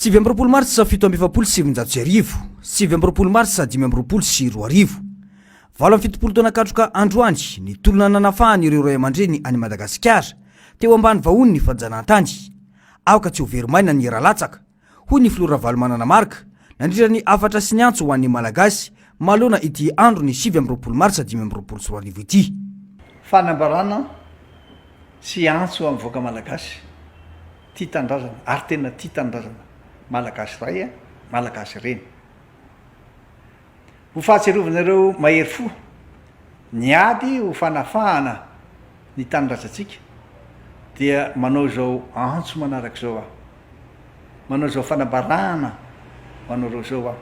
29 marsa 1947, 29 marsa 2025. 78 taona katroka androany ny tolona nanafahany ireo ray aman-dreny any Madagasikara teo ambany vahohon'ny fanjanahantany. Aoka tsy ho very maina ny ra latsaka, hoy ny filoha Ravalomanana Marc nandritra ny hafatra sy ny antso ho an'ny Malagasy manoloana ity andron'ny 29 marsa 2025 ity. Fanambarana sy antso amin'ny vahoaka Malagasy tia tanindrazana ary tena tia tanindrazana, Malagasy ray, Malagasy reny. Ho fahatsiarovana ireo mahery fo niady ho fanafahana ny tanindrazantsika dia manao izao antso manaraka izao aho, manao izao fanambarana ho anareo izao aho.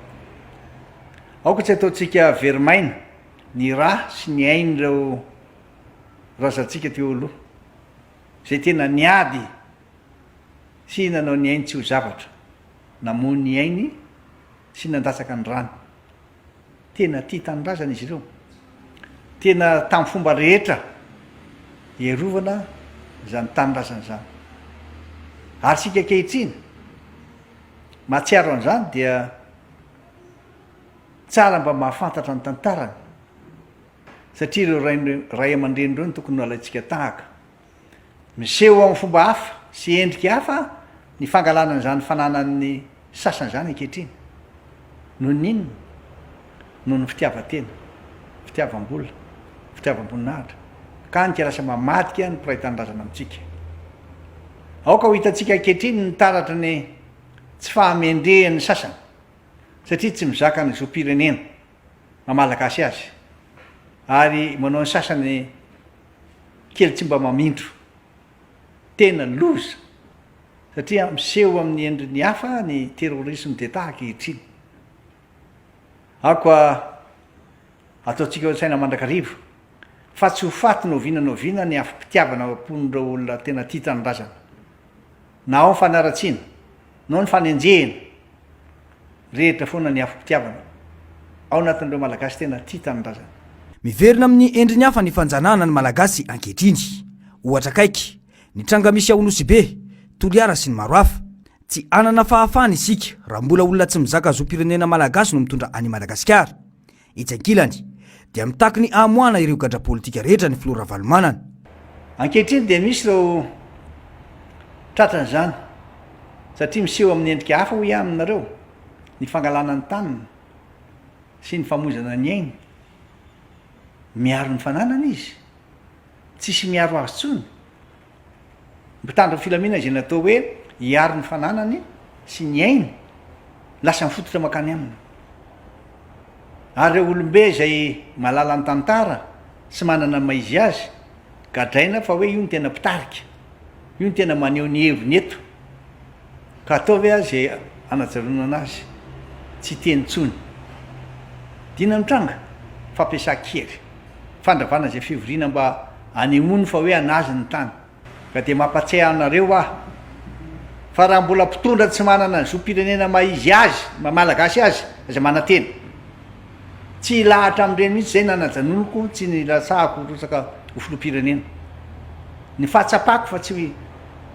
Aoka tsy ataontsika very maina ny ra sy ny ain'ireo razantsika teo aloha, izay tena niady sy nanao ny ainy tsy ho zavatra, namoy ny ainy sy nandatsaka ny rany. Tena tia tanindrazana izy ireo. Tena tamin'ny fomba rehetra hiarovana izany tanindrazana izany. Ary isika ankehitriny, mahatsiaro an'izany dia tsara mba mahafantatra ny tantarany, satria ireo ray aman-dreny ireo no tokony halaintsika tahaka. Miseho amin'ny fomba hafa sy endrika hafa ny fangalana an'izany fananan'ny sasany izany ankehitriny. Noho ny inona? Noho ny fitiavan-tena, fitiavam-bola, fitiavam-boninahitra, ka hany ka lasa mamadika ny mpiray tanindrazana amintsika. Aoka ho hitantsika ankehitriny ny taratry ny tsy fahamendrehan'ny sasany, satria tsy mizaka ny zom-pirenena maha Malagasy azy, ary manao ny sasany kely tsy mba mamindro. Tena loza satria miseho amin'ny endriny hafa ny terrorisme d'Etat ankehitriny. Aoka ataontsika ao an-tsaina mandrakariva fa tsy ho faty na oviana na oviana ny afom-pitiavana ao am-pon'ireo olona tena tia tanindrazana. Na ao ny fanaratsiana, na ao ny fanenjehena, Mirehitra foana ny afom-pitiavana ao anatin'ireo Malagasy tena tia tanindrazana. Miverina amin'ny endriny hafa ny fanjanahana ny Malagasy ankehitriny. Ohatra akaiky, ny tranga misy ao Nosy-Be, Toliara sy ny maro hafa. Tsy hanana fahafahana isika raha mbola olona tsy mizaka zom-pirenena Malagasy no mitondra an'i Madagasikara. Etsy ankilany, dia mitaky ny hamoahana ireo gadra politika rehetra ny filoha Ravalomanana. Ankehitriny dia misy ireo tratran'izany satria miseho amin'ny endrika hafa hoy aho aminareo ny fangalana ny taniny sy ny famoizana ny ainy. Miaro ny fananany izy, tsisy miaro azy intsony. Mpitandro ny filaminana izay natao hoe hiaro ny fananany sy ny ainy, lasa mifototra mankany aminy. Ary ireo olombe izay mahalala ny tantara sy manana ny maha izy azy, gadraina fa hoe io no tena mpitarika, io no tena maneho ny heviny eto, ka ataovy azy izay hanajanonana azy, tsy hiteny intsony. Dina ny tranga, fampiasan-kery, fandravana izay fivoriana mba anehoany fa hoe an'azy ny tany. Ka dia mampatsiahy anareo aho fa raha mbola mpitondra tsy manana ny zom-pirenena maha izy azy, maha Malagasy azy, aza manantena. Tsy hilahatra amin'ireny mihitsy izay nanajanoniko, tsy nilatsahako hirotsaka ho filoham-pirenena. Ny fahatsapako fa tsy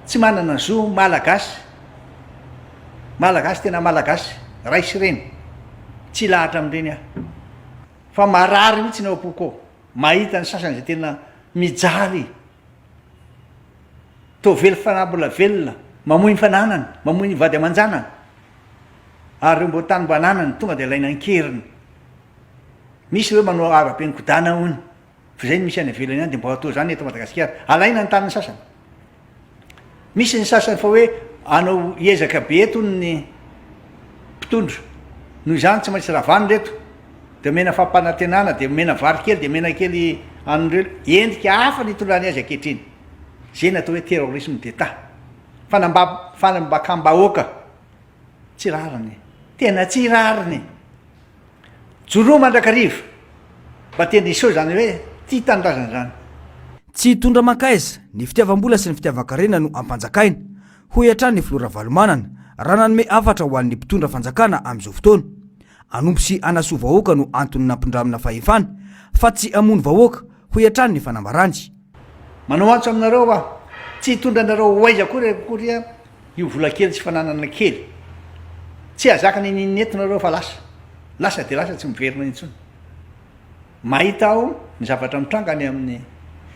tsy manana zo Malagasy, Malagasy tena Malagasy, ray sy reny, tsy hilahatra amin'ireny aho. Fa marary mihitsy ny ao am-poko ao, mahita ny sasany izay tena mijaly. Toa vely fanahy mbola velona, mamoy ny fananany, mamoy ny vady aman-janany, ary ireo mbo tany mba ananany tonga dia alaina an-keriny. Misy ireo manao arabe ny kodana hono, fa izay no misy any ivelany any dia mba atao izany eto Madagasikara, alaina ny tanin'ny sasany. Misy ny sasany fa hoe hanao hiezaka be eto hono ny mpitondra, noho izany tsy maintsy ravana ireto, dia omena fampanantenana, dia omena vary kely, dia omena kely an'ireo, endrika hafa ny itondrany azy ankehitriny, izay ny atao hoe terrorisme d'Etat, fanamba- fanambakam-bahoaka, tsy rariny, tena tsy rariny. Joroa mandrakariva mba tena hiseho izany hoe tia tanindrazana izany. Tsy hitondra mankaiza, ny fitiavam-bola sy ny fitiavan-karena no ampanjakaina, hoy hatrany ny filoha Ravalomanana, raha nanome hafatra ho an'ny mpitondra fanjakana amin'izao fotoana. Hanompo sy hanasoa vahoaka no antony nampindramina fahefana, fa tsy hamono vahoaka, hoy hatrany ny fanambarany. Manao antso aminareo aho, tsy hitondra anareo ho aiza akory akory io vola kely sy fananana kely. Tsy hahazaka n'inon'inona eto nareo fa lasa. Lasa dia lasa tsy miverina intsony. Mahita aho ny zavatra mitranga any amin'ny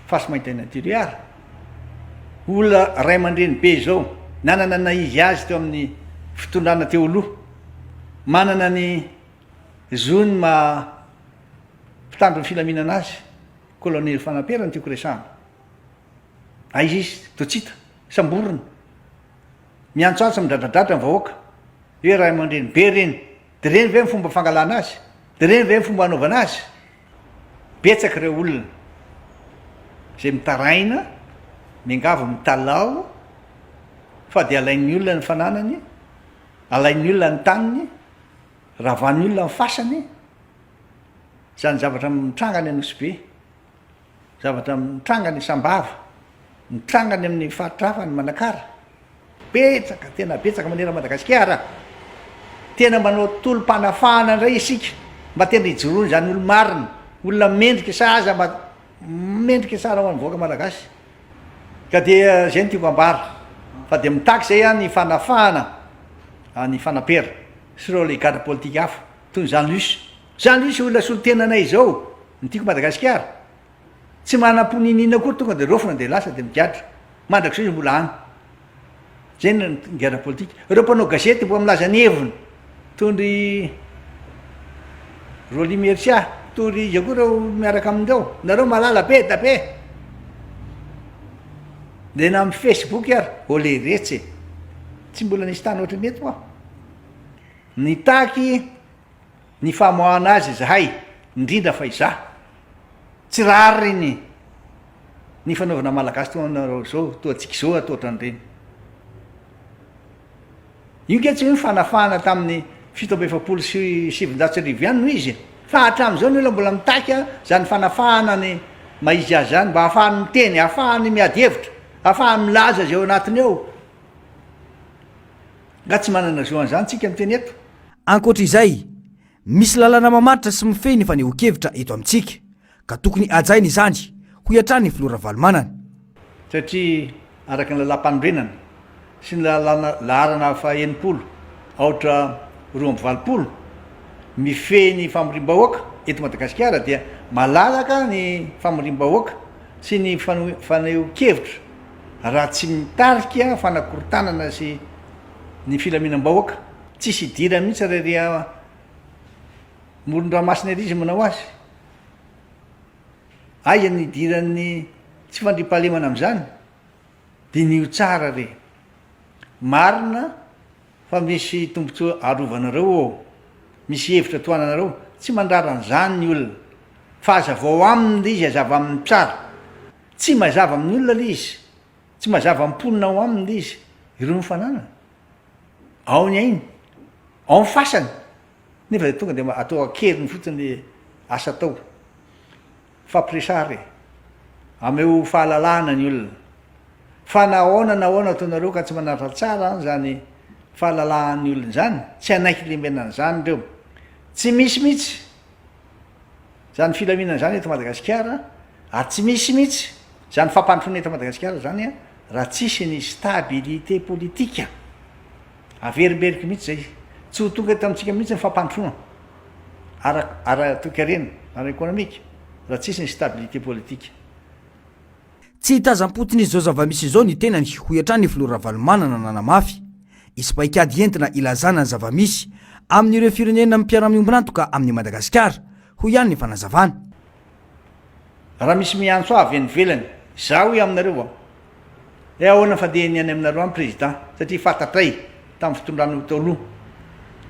Fasy Mainty any Toliara. Olona ray aman-dreny be izao, nanana ny naha-izy azy teo amin'ny fitondrana teo aloha, manana ny zony maha mpitandro ny filaminana azy, Colonel Fanampera no tiako resahana. Aiza izy? Toa tsy hita. Samborina. Miantsoantso midradradradra ny vahoaka. Hoe ray aman-dreny be ireny. Dia ireny ve ny fomba fangalana azy? Dia ireny ve ny fomba hanaovana azy? Betsaka ireo olona izay mitaraina, miangavy mitalaho fa dia alain'ny olona ny fananany, alain'ny olona ny taniny, ravan'ny olona ny fasany. Izany zavatra mitranga any Anosibe. Zavatra mitranga any Sambava, mitranga any amin'ny faritra hafa any Manakara. Betsaka, tena betsaka manerana Madagasikara. Tena manao tolom-panafahana indray isika mba tena hijoroan'izany olo-marina, olona mendrika sahaza mba mendrika tsara ho an'ny vahoaka malagasy. Ka dia izay no tiako ambara fa dia mitaky izay aho ny fanafahana an'i Fanampera sy ireo le gadra politika hafa toy ny Jean Luce. Jean Luce olona solontenanay izao. Ny tiako Madagasikara, tsy manam-po niniana akory tonga dia raofina dia lasa dia migadra. Mandrakizay izy mbola any. Zay ny gadra politika. Ireo mpanao gazety mbola milaza ny heviny, toy ry Rolly Mercia, toy ry iza koa ireo miaraka amin'ireo. Nareo mahalala be da be. Dia na amin'ny Facebook ary, oleretsy e. Tsy mbola nisy tany ohatran'ny eto aho. Nitaky ny famoahana azy izahay, indrindra fa izaho. Tsy rariny ny fanaovana Malagasy toa anareo izao, toa antsika izao atao ohatran'ireny. Io nge tsy hoe fanafahana tamin'ny 1947 ihany no izy, fa hatramin'izao ny olona mbola mitaky izany fanafahana ny maha izy azy izany, mba hahafahany miteny, hahafahany miady hevitra, hahafahany milaza izay ao anatiny ao. Nga tsy manana zo an'izany tsika miteny eto? Ankoatra izay, misy lalàna mamaritra sy mifehy ny fanehoan-kevitra eto amintsika, ka tokony hajaina izany, hoy hatrany ny filoha Ravalomanana. Satria araka ny lalàmpanorenana sy ny lalàna laharana faha 60 aotra 82 mifehy ny famoriam-bahoaka eto Madagasikara dia malalaka ny famoriam-bahoaka sy ny fanehoan-kevitra raha tsy mitarika fanakorontanana sy ny filaminam-bahoaka. Tsisy idirany mihitsy raha ery amoron-dranomasina ery izy manao azy. Aiza ny idiran'ny tsy fandriampahalemana amin'izany? Diniho tsara re. Marina fa misy tombontsoa arovanareo ô. Misy hevitra tohananareo. Tsy mandrara an'izany ny olona. Fa hazavao aminy le izy, hazava aminy tsara. Tsy mazava amin'ny olona le izy. Tsy mazava amin'ny mponina ao aminy le izy. Ireo no fananany. Ao ny ainy. Ao ny fasany. Nefa dia tonga dia atao an-keriny fotsiny le asa atao. Fampiresaha re. Ameo fahalalahana ny olona. Fa na ahoana na ahoana ataonareo ka tsy manaraka tsara an zany fahalalahan'ny olona izany, tsy hanaiky lembenana an'izany ireo. Tsy misy mihitsy zany filaminana izany eto Madagasikara ary tsy misy mihitsy zany fampandrosoana eto Madagasikara zany raha tsisy ny stabilité politique. Averimberiko mihitsy zay. Tsy ho tonga eto amintsika mihitsy ny fampandrosoana ara ara toekarena, ara ekonomika raha tsisy ny stabilité politique. Tsy hitazam-potsiny izao zava-misy izao ny tenany, hoy hatrany ny filoha Ravalomanana nanamafy. Hisy paikady entina hilazana ny zava-misy amin'ireo firenena mpiara-miombon'antoka amin'i Madagasikara, hoy ihany ny fanazavana. Raha misy miantso ahy avy any ivelany, izaho hoy aminareo an, hoe ahoana ny fandehany any aminareo any président, satria fantatray tamin'ny fitondrana teo aloha,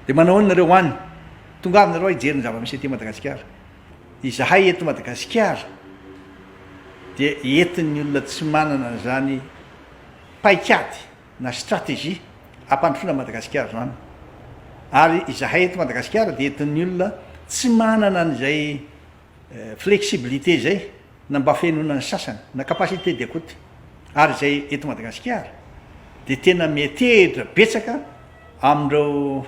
dia manao ahoana nareo any, tongava nareo hijery ny zava-misy aty Madagasikara. Izahay eto Madagasikara dia entin'ny olona tsy manana an'izany paikady na stratégie hampandrosoana an'i Madagasikara izany. Ary izahay eto Madagasikara dia entin'ny olona tsy manana an'izay flexibilité izay na mba fenoina ny sasany na capacité d'écoute. Ary izay eto Madagasikara dia tena miantehitra betsaka amin'ireo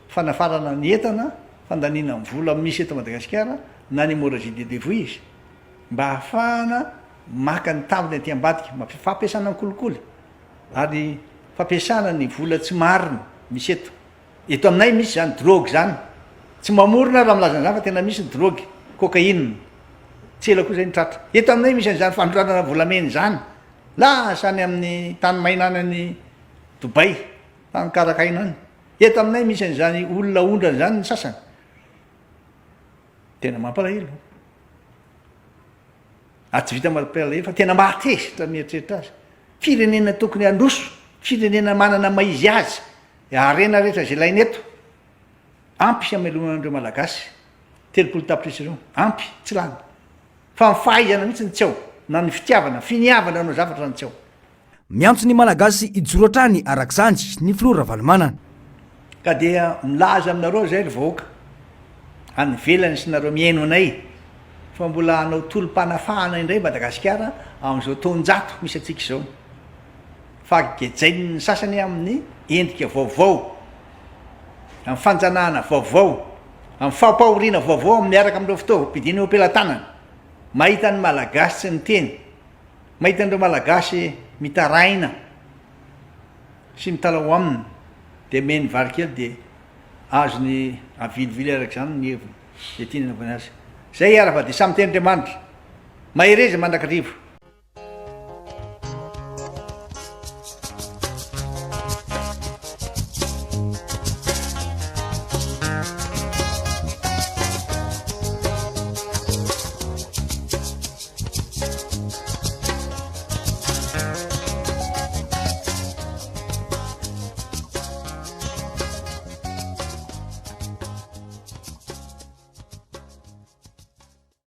fanafarana ny entana, fandaniana ny vola misy eto Madagasikara na ny hémorragie des devises mba hahafahana maka ny tambiny aty ambadika, fampiasana ny kolikoly ary fampiasana ny vola tsy marina misy eto. Eto aminay misy izany drogue izany. Tsy mamorona aho raha milaza an'izany fa tena misy ny drogue, cocaïne. Tsy ela koa izay no tratra. Eto aminay misy an'izany fanondranana volamena izany. Lasa any amin'ny tany maina any any Dubaï, tany karakaina any. Eto aminay misy an'izany olona aondrana izany ny sasany. Tena mampalahelo. Ary tsy vita mampalahelo fa tena mahatezitra mieritreritra azy. Firenena tokony handroso, firenena manana maha izy azy, harena rehetra izay ilaina eto, ampy hamelomana an'ireo Malagasy 30 tapitrisa ireo, ampy, tsy lany. Fa ny fahaizana mihitsy no tsy ao, na ny fitiavana, finiavana hanao zavatra no tsy ao. Miantso ny Malagasy hijoro hatrany araka izany ny filoha Ravalomanana. Ka dia milaza aminareo izay ry vahoaka any ivelany sy nareo mihaino anay fa mbola hanao tolom-panafahana indray Madagasikara amin'izao taonjato misy antsika izao fa gejain'ny sasany amin'ny endrika vaovao, amin'ny fanjanahana vaovao, amin'ny fampahoriana vaovao miaraka amin'ireo fitaovam-piadiana eo am-pelatanana. Mahita ny Malagasy tsy miteny. Mahita an'ireo Malagasy mitaraina sy mitalaho aminy dia omeny vary kely dia azony avilivily araka izany ny heviny izay tiany anaovany azy. Izay ary fa dia samy teny Andriamanitra. Mahereza mandrakariva.